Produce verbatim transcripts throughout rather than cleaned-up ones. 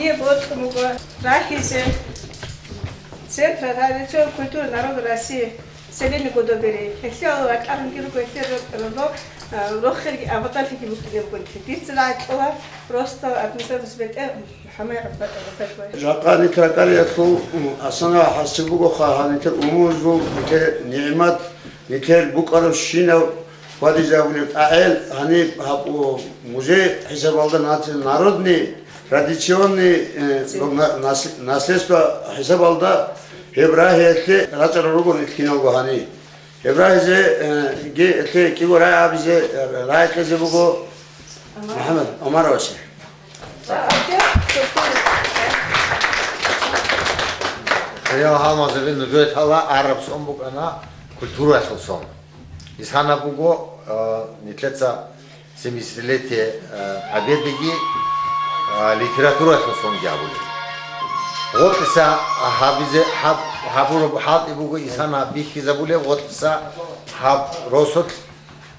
Гьеб бокьун буго рагьизе Центра традиционной культуры народов России в селении Гудобери. Гьелъие ракьарунги руго, гьелъие ро-, ро-, а, рохелги абадаллъиги букӀине буго. Дица ракьула просто администрацияс бетӀер ХӀамай гӀаббатӀа гьаб бай. Жакъа нилъ ракӀалиялъул, м, асана хӀасил бугоха гьанилъ умумузул нилъер нигӀмат, нилъер букӀарабщинаб хьвадизабулеб тӀагӀел гьаниб гьаб, о, музей хӀисабалда наци-, народный, традиционный, э, Цин. на-, нас-, наследство хӀисабалда гьеб рагьиялъе рачӀарал руго нилъ киналго гьани. Гьеб рагьизе, э, ги, лъе кӀиго рагӀи абизе, э, рагӀи кьезе буго МухӀаммад Омаровича. Хириял гьалмагъзаби, нужее лъала араб сон букӀана культураялъул сон. Исана буго, э, нилъеца семидесятилетие, э, Победиги, э, литератураялъул сонги абулеб. Гъотиса гьабизе, гьаб-, гьабураб хӀалтӀи буго исана бихьизабулеб, гъотиса гьаб росулъ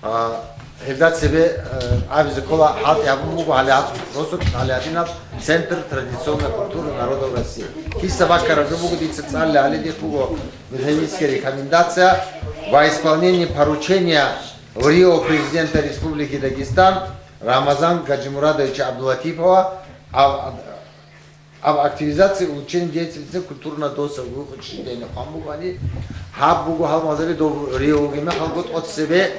А, гьелда цебе, э, абизе ккола, хӀалтӀи гьабун буго гьале гьаб-, росулъ гьале гьадинаб Центр традиционной культуры народов России. Киса баккараб жо буго, дица цӀалли гьале дихъ буго методическая рекомендация во исполнение поручения в Рио президента Республики Дагестан Рамазан Гаджимурадовича Абдулатипова, а, об активизации и улучшении деятельности культурно-досуговых учреждений хъван буго гьаниб. Гьаб буго гьалмагъзаби доб Рио вугеб мехалго тӀоцебе,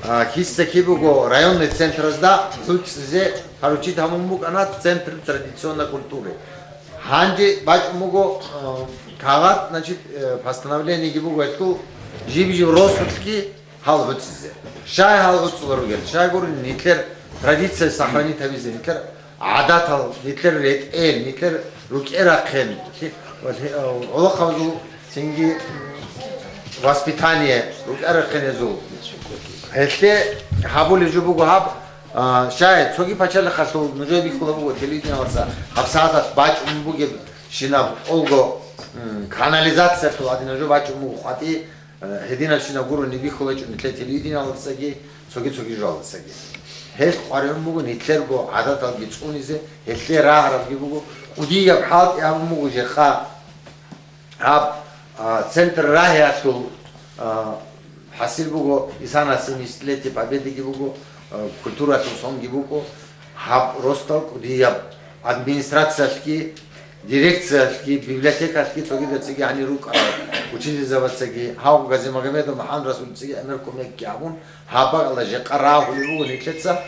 а, киса кибего районный централда гьуцӀизе поручить гьабун букӀана Центр традиционной культуры. Гьанже бачӀун буго, а, кагъат, значит, э, постановлениеги буго гьелъул жиб-жиб росулъги гьал гьуцӀизе. Щай гьал гьуцӀулел ругел? Щай гурелъул нилъер традиция сохранить гьабизе, нилъер гӀадатал, нилъер ретӀел, нилъер рукӀа-рахъин, гӀолохъабазул цинги воспитание, рукӀа-рахъиназул. Гьелъе гьабулеб жо буго гьаб, а, щай, цоги пачалихъалъул нужее бихьулеб буго телевидениялдаса, гьабсагӀаталъ бачӀун бугебщинаб олго, м, канализациялъул гьадинаб жо бачӀун буго хъватӀи, Э, гьединабщинаб гурони бихьулачӀо нилъер телевидениялдасаги, цоги-цоги жоялдасаги. Гьелъ къваригӀун буго нилъерго гӀадаталги цӀунизе, гьелъие рагьарабги буго, кӀудияб хӀалтӀи гьабун буго жакъа. Гьаб, а, центр рагьиялъул, а, хӀасил буго, исана семидесятилетие Победиги буго, а, культуралъул сонги буго, гьаб росдал кӀудияб администрациялъги, дирекциялъги, библиотекалъги, цогидацаги гьанир рукӀарал учительзабацаги, гьав Газимагомедов МухӀаммадрасулицаги гӀемер кумекги гьабун, гьаб бакӀалда жакъа рагьулеб буго нилъеца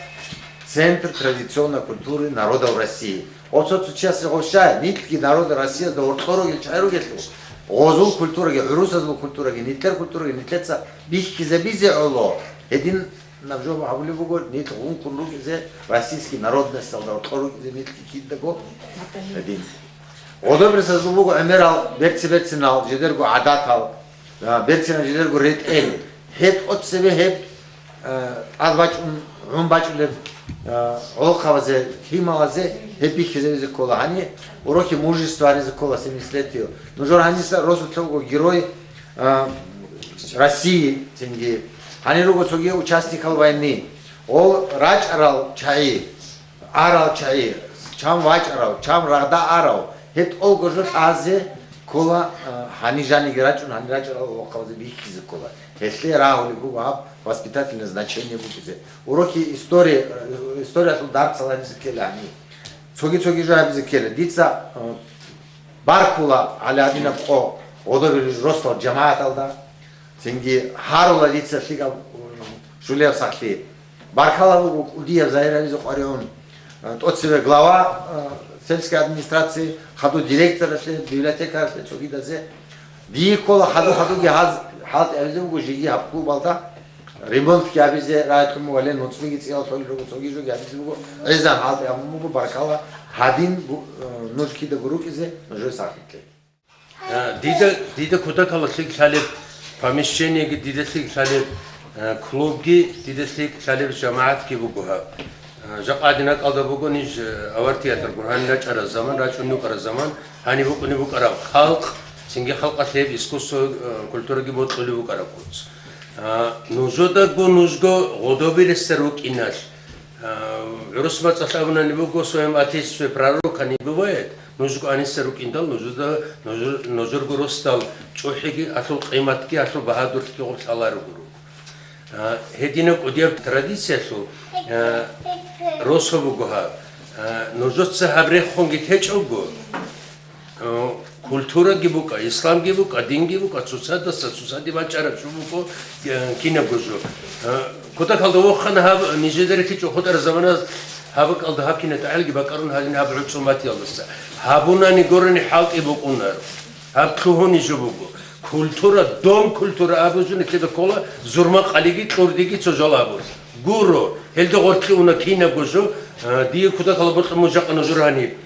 Центр традиционной культуры народов России. Оцо-цо чиясе гъов щай, нилъги народы Россиязда гьоркьор ругел чагӀи ругелъул, гъозул культураги, гӀурусазул культураги, нилъер культураги нилъеца бихьизабизе гӀоло, гьедин Наб жо гьабулеб буго, нилъ гъункун рукӀизе, российский народносталда гьоркьор рукӀизе нилъги кидаго гьедин. Гъодобрисазул буго гӀемерал, берци-берцинал, жидерго гӀадатал, а, берцинал жидерго ретӀел. Гьеб тӀоцебе гьеб, а, тӀад бачӀун, гӀун бачӀулеб, а, гӀолохъабазе, лъималазе гьеб бихьизабизе ккола. Гьаниб уроки мужества гьаризе ккола, семидесятилетие. Нужер гьаниса росулъа вуго герой, а, России, цинги гьанир руго цоги участникал войны. Гъол рачӀарал чагӀи, арал чагӀи, чам вачӀарав, чам рагъда арав, гьеб тӀолго жо лъазе ккола, а, гьанир жаниги рачӀун, гьанир рачӀарал гӀолохъабазе бихьизе ккола. Гьелъие рагьулеб буго гьаб воспитательное значение букӀизе. Уроки истории, э, историялъул дарцал гьабизе ккела гьанир. Цоги-цоги жо гьабизе ккела. Дица, э, Баркула гьале гьадинаб къо гъодобе росдал жамагӀаталда, цинги гьарула дица лъикӀаб, м, щулияб сахлъи. Баркала буго кӀудияб загьир гьабизе къваригӀун, э, тӀоцеве глава, э, сельской администрации, хадув директоралъе, библиотекаралъе, цогидазе. Дие ккола хадув-хадувги гьаз хӀалтӀи гьабизе буго жеги гьаб клубалда. Ремонтги гьабизе рагӀи кьун буго, гьале нуцӀбиги цӀиялъулел руго, цоги жоги гьабизе буго, гӀезан хӀалтӀи гьабун буго, баркала, гьадин бу-, э, нуж кидаго рукӀизе, нужее сахлъи. Э, дида, дида кутакалда лъикӀ лъалеб, помещениеги дида лъикӀ лъалеб, э, клубги дида лъикӀ лъалеб, жамагӀатги буго гьаб. Э, жакъа гьадин ракӀалда буго ниж, э, авар театр гургьанин рачӀараб заман, рачӀун рукӀараб заман, гьаниб букӀунеб букӀараб халкъ, цинги халкъалъе гьеб искусство, э, культураги бокьулеб букӀараб куц. А, нужедаго нужго гъодобе ресар рукӀиналъ, а, ГӀурус мацӀалъ абунани буго: «Своим отечестве пророка не бывает», нужго аниса рукӀиндал, нужуда, нужер-, нужерго росдал чӀухӀиги, гьалъул къиматги, гьалъул багьадурлъги гъоб лъаларого руго. А, гьединаб кӀудияб традициялъул, а, росо буго гьаб. А, нужеца гьаб рехунги течӀого, Э, культураги букӀа, исламги букӀа, динги букӀа, цоцадаса цоцаде бачӀараб жо буго, э, кинабго жо. Э, кутакалда вохана гьаб нижеда рихьичӀо хутӀараб замана, гьаб бакӀалда гьаб кина тӀагӀелги бакӀарун гьалин гьаб гӀуцӀуматиялдаса. Гьабунани гурони хӀалтӀи букӀунаро. Гьаб лъугьуни жо буго. Культура, дом культура абу жо никеда ккола, зурма къалиги, кьурдиги цо жал абу. Гуро, гьелда гъоркье уна кинабго жо, э, дие кутакалда бокьун мун жакъа нужер гьаниб.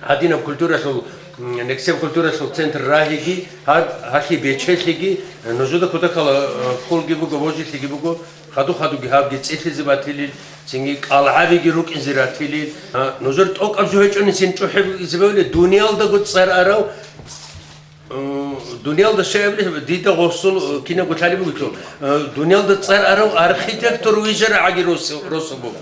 Гьадинаб культуралъул, м, нексеб культуралъул центр рагьиги, гьад-, гьалъи бечелъиги, э, нужуда кутакала, э, хьулги буго, божилъиги буго, хаду-хадуги гьабги цӀилъизе батилил, цинги кӀалгӀабиги рукӀинзе ратилил. А, нужер тӀокӀаб жо гьечӀони цин чӀухӀебизе бегьули, дуниялдаго цӀар арав, э, дуниялда щай абулеб, дида гъосул, э, кинабго лъалеб бугелъул, э, дуниялда цӀар арав архитектор вижарагӀаги рос-, росу буго.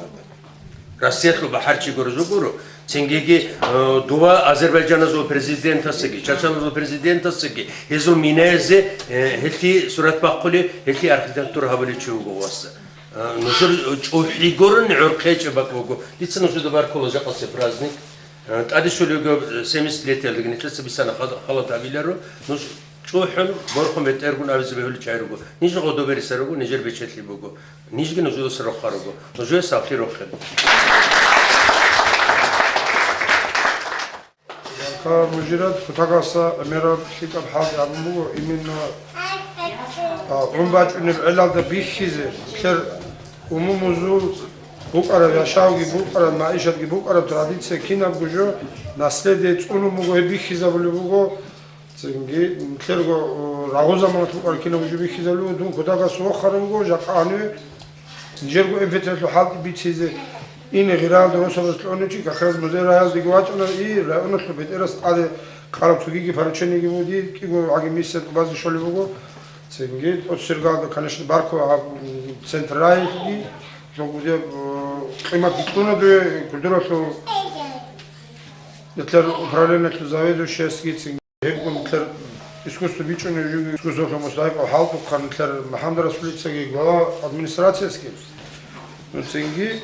Россиялъул бахӀарчи гуро жо гуро, цингиги, э, дова Азербайджаназул президентасаги, Чачалазул президентасаги, гьезул минаязде, э, гьелъи сурат бахъули, гьелъи архитектура гьабулев чи вуго васса. Э, нужер чӀухӀи гурони гӀорхъечӀеб бакӀ буго. Дица нужеда баркула жакъасе праздник. Э, тӀаде щолевго, э, семьдесят летиялдаги нилъеца бицана хал-, халат гьабиларо. Нуж ЧӀухӀун, борхун бетӀергун абизе бегьуличӀай руго. Ниж гъодобериса руго, нижер бечелъи буго. Нижги нужедаса рохха руго. Нужее сахлъи рохел. Ка мужират кутакалса гӀемераб лъикӀаб хӀалде абун буго, именно, а, ун бачӀунеб гӀелалда бихьизе, лъер умумузул букӀараб яшавги букӀараб, маишатги букӀараб традиция кинабго жо наследие цӀунун буго, гьеб бихьизабулеб буго. Цинги, нилъерго, о, рагъу заманалъ букӀараб кинабго жо бихьизабулеб буго, дун кутакалъ вохарав вуго, жакъа гьаниве нижерго МФЦ-лъул хӀалтӀи бицизе, ине гъиралда росабаз лъугӀунев чи, как раз музей рагӀалдеги вачӀана, и районалъул бетӀерас тӀаде къараб цогиги поручениеги буго, дие кӀиго гӀаги миссия тӀубазе щолеб буго. Цинги, тӀоцергалда, конечно, баркула гьаб, м, центр рагӀалъги, жо гудеб, о, къимат бикьуна дуе, культуралъул нилъер управлениялъул заведующиясги, цинги. Гьеб нилъер искусство бичӀчӀунеб жо, искусствоялъул мустахӀикъав хӀалтӀухъан нилъер МухӀаммад Расулицаги, глава администрациясги. Ну, цинги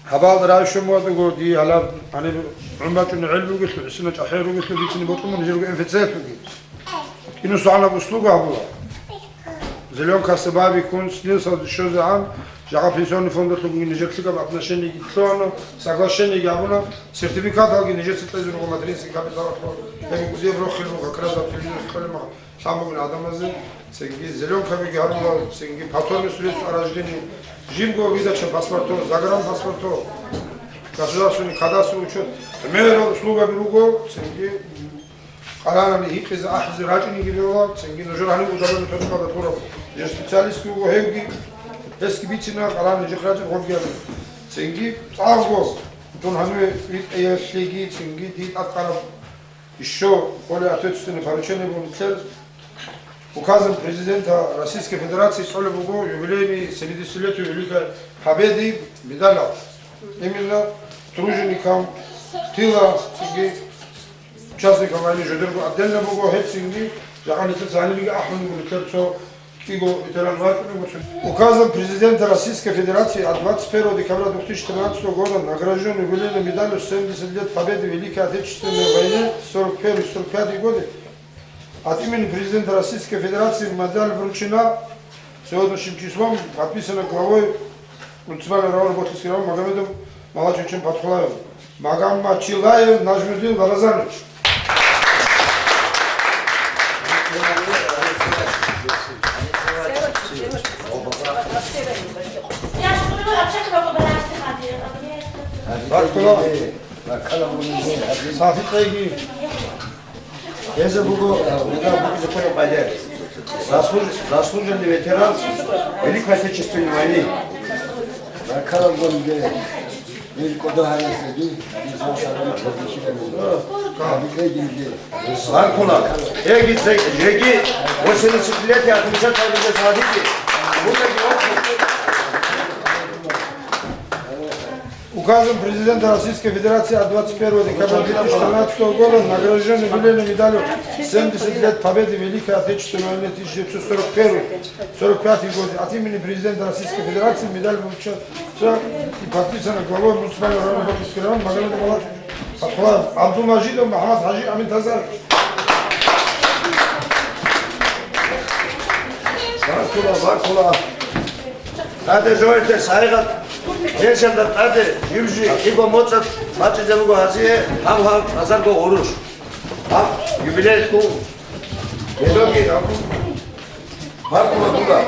гьабалда райщун буго, дие гьалаб гьаниб гӀун бачӀунеб гӀел бугелъул, гӀисина чӀахӀиял ругелъул бицине бокьун буго нижерго МФЦ-лъулги. КӀинусагӀанаб услуга гьабула. Зеленкаса бабиккун снился щозегӀан, жагьа пенсионный фондалъулги нижер лъикӀаб отношениеги лъугьана, соглашениеги гьабуна, сертификаталги нижеца кьезе руго материнский капиталалъул, гьеб гузеб рохел руго, как раз телевизоралъ кьолеб мехалъ лъан бугин гӀадамазе, цинги зеленкабиги гьарула, цинги повторный свидетельство о рождении, жибго выдача паспортов, загранпаспортов, государственный кадастровый учет, гӀемерал услугаби руго, цинги Къарарали гьикъизе ахӀизе рачӀинеги бегьула, цинги нужер гьанив удалай методикалда тураб жо специалистги вуго гьевги, гьесги бицина, къарарали жихъ рачӀин гъобги гьабе. Цинги цӀакъго, дун гьаниве витӀаялъеги, цинги дие тӀадкъараб ещё более ответственное поручение буго нилъер указом президента Российской Федерации кьолеб буго юбилейный семидесятилетию Великой Победы медаль. Именно труженикам тыла, цинги участникам войны жидерго отдельно буго, гьеб цинги жакъа нилъер цӀалиги ахӀун буго, нилъер цо кӀиго ветеран вачӀунеб буго. Указом президента Российской Федерации от двадцать первого декабря две тысячи тринадцатого года награжден юбилейной медалью «Семьдесят лет Победы в Великой Отечественной войне сорок первый сорок пятый годы». От имени президента Российской Федерации медаль вручена сегодняшним числом, подписана главой муниципального района Ботлихский район Магомедовым Малачевичем Патхулаевым. Магомадчилаев Нажмудин Рамазанович. Баркула. Сафи Тайги. Гьеза буго, э, медаль букӀизе кколеб къайда. Заслуж-, заслуженный ветеран Великой Отечественной войны. Баркала гонде, ил кодо гьарасаги, ил савсарана кодишилани. Абикай гинде. Баркула. Эги, зеги, восемнадцатилетие отмечать гьабизе садиги. Муна географ. Указом президента Российской Федерации от двадцать первого декабря две тысячи тринадцатого года награжден юбилейной медалью «семьдесят лет Победы в Великой Отечественной войне тысяча девятьсот сорок первый сорок пятый годы». От имени президента Российской Федерации медаль вручается и подписана главой муниципального района Бакинский район Магомедов Аллах Фатхуллаев Абдулмажидов Махмад Хаджи Амин Тазарович. Баркула, баркула. ТӀаде жоялъе сайгъат, гьелъалда тӀаде жиб-жи кӀиго моцӀалъ бачӀизе буго гьазие гьаб-гьаб базарго гъурущ. Гьаб юбилейалъул гьелъоги гьаб гьаб буго.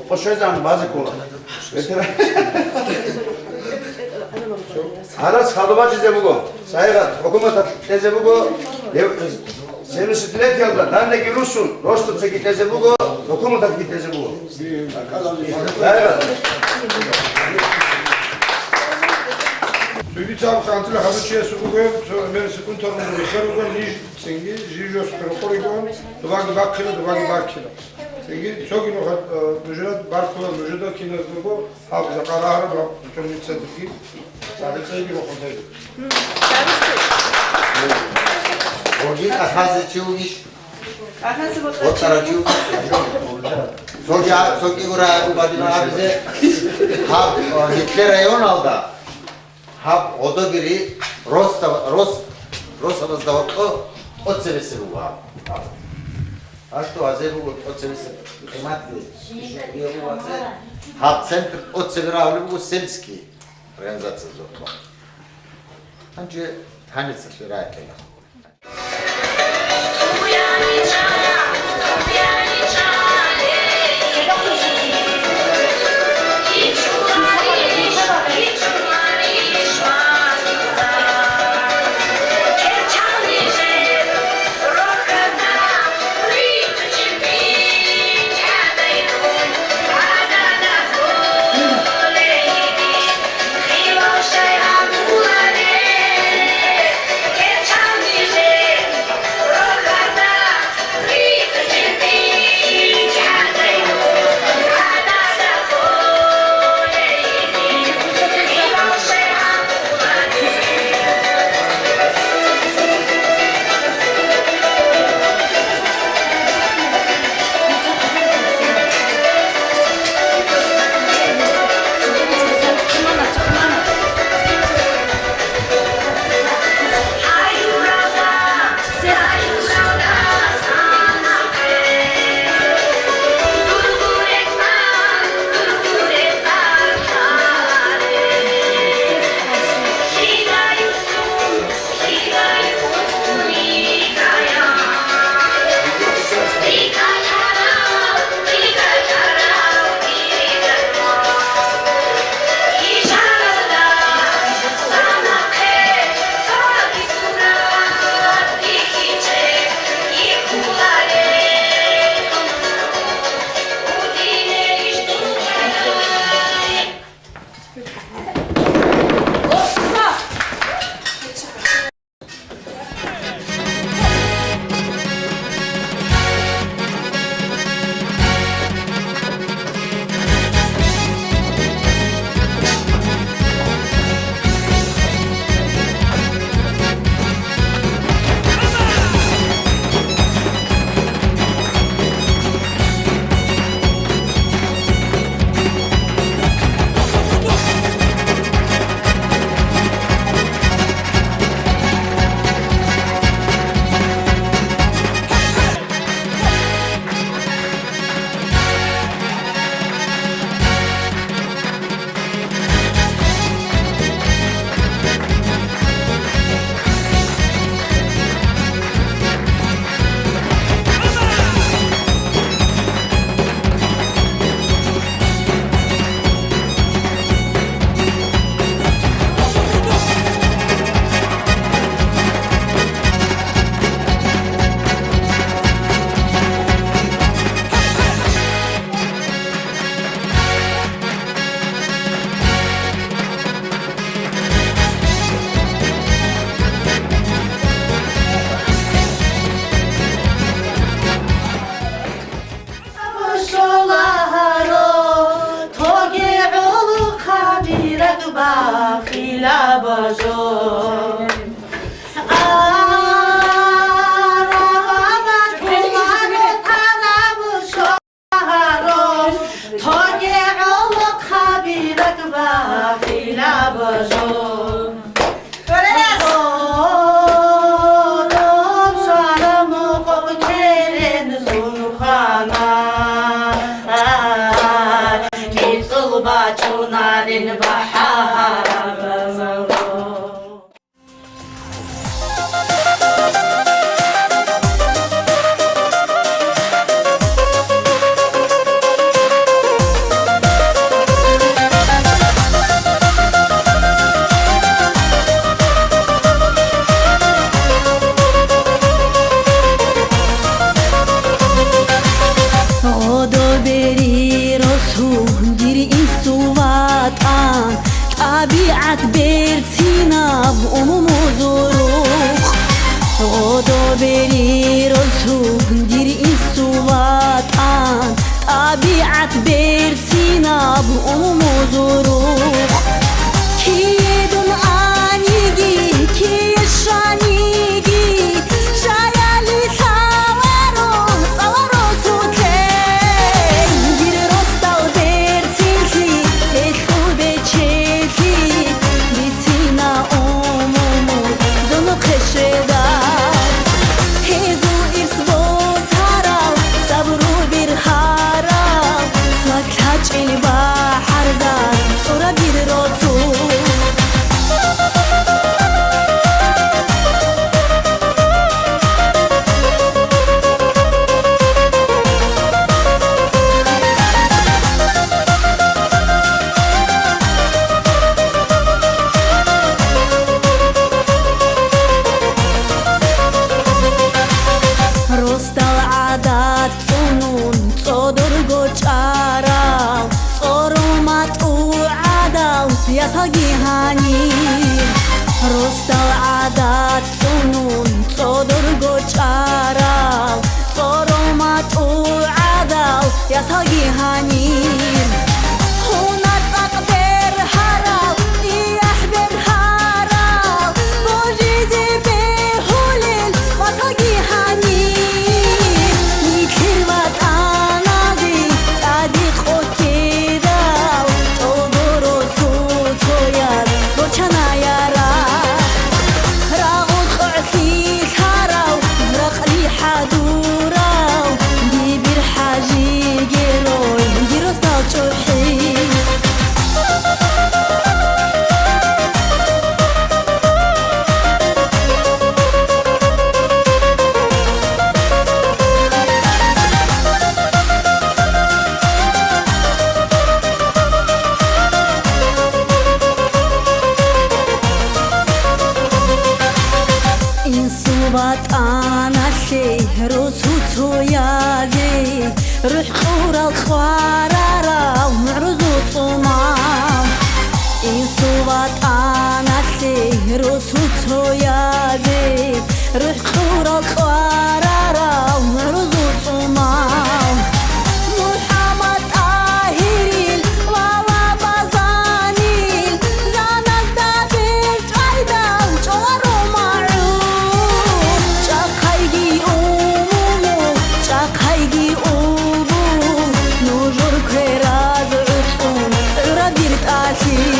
Къошойзан базе ккола. Гьарас хадуб бачӀизе буго. Сайгъат, хӀукуматалъ кьезе буго. Гьев, семьдесят летиялда дандаги руссун, ростуцаги кьезе буго, хӀукуматалъги кьезе буго. Сайгъат. Цогидаб хантила хадучиясул буго, цо мер секунд торгун рехер руго, ниж цинги, жижос перекъоригун, дубаги бахъила, дубаги бахъила. Цинги цоги нуха, э, нужера баркула, нужеда киназдаго, гьаб жакъа рагьараб, гьаб культурный центрги, цадахъеги ва хъудай. Гьоргин ахазе чи вугищ? Ахазе вот. Цоги, цоги гура гьаб бадина абизе. Гьаб, э, Гьитлер районалда. Гьаб гъодобири роста-, рос-, росабазда гьоркьо тӀоцебесеб буго гьаб. Гьалъул гьазе буго тӀоцебесеб къиматги. Гьаб центр тӀоцебе рагьулеб буго сельский организациялъул гьоркьо. Гьанже гьаницалъе рагӀи. Бачунарин бахӀарабаза. Гъодобери росу дир инсул ватӀан, тӀабигӀат берцинаб умумузул рухъ. Гъодобери росу дир инсул ватӀан, тӀабигӀат берцинаб умумузул рухъ. Кие дун аниги, кие щваниги, щаяли лъаларо, цӀаларо цоцен. Дир росдал берцинлъи, гьелъул бечелъи, бицина умумуз, зонухъе щведа. Гьезул ирс босарал, сабру биргьарал, сват лъачӀел бахӀарзан, цӀураб дир росу. Росдал гӀадат цӀунун цӀодорго чӀарал, цӀоро матӀу гӀадал ясалги гьанир. Росдал гӀадат цӀунун цӀодорго чӀарал, цӀоро матӀу гӀадал ясалги гьанир. Гьунар цӀакъ бергьарал, иахӀ бергьарал, божизе бегьулел васалги гьанир. Нилъер ватӀаналде тӀаде къоккедал, тӀолго росу цояз борчана ярагъ. Рагъул къогӀлъи лъарав, ракълъи хӀадурав, дибир ХӀажи герой, дир росдал чӀухӀи. Инсул ватӀаналъе росу цоязе, рухӀ кьурал къварарал мугӀрузул цӀумал. Инсул ватӀаналъе росу цоязе, рухӀ кьурал къварарал мугӀрузул цӀумал. МухӀаммад ТӀагьирил ва Лабазанил заназда бер чӀвайдал чӀоларо магӀу. Чахъайги умуму, чахъайги улбу, нужер квераз гӀуцӀун гӀураб дир тӀалъи.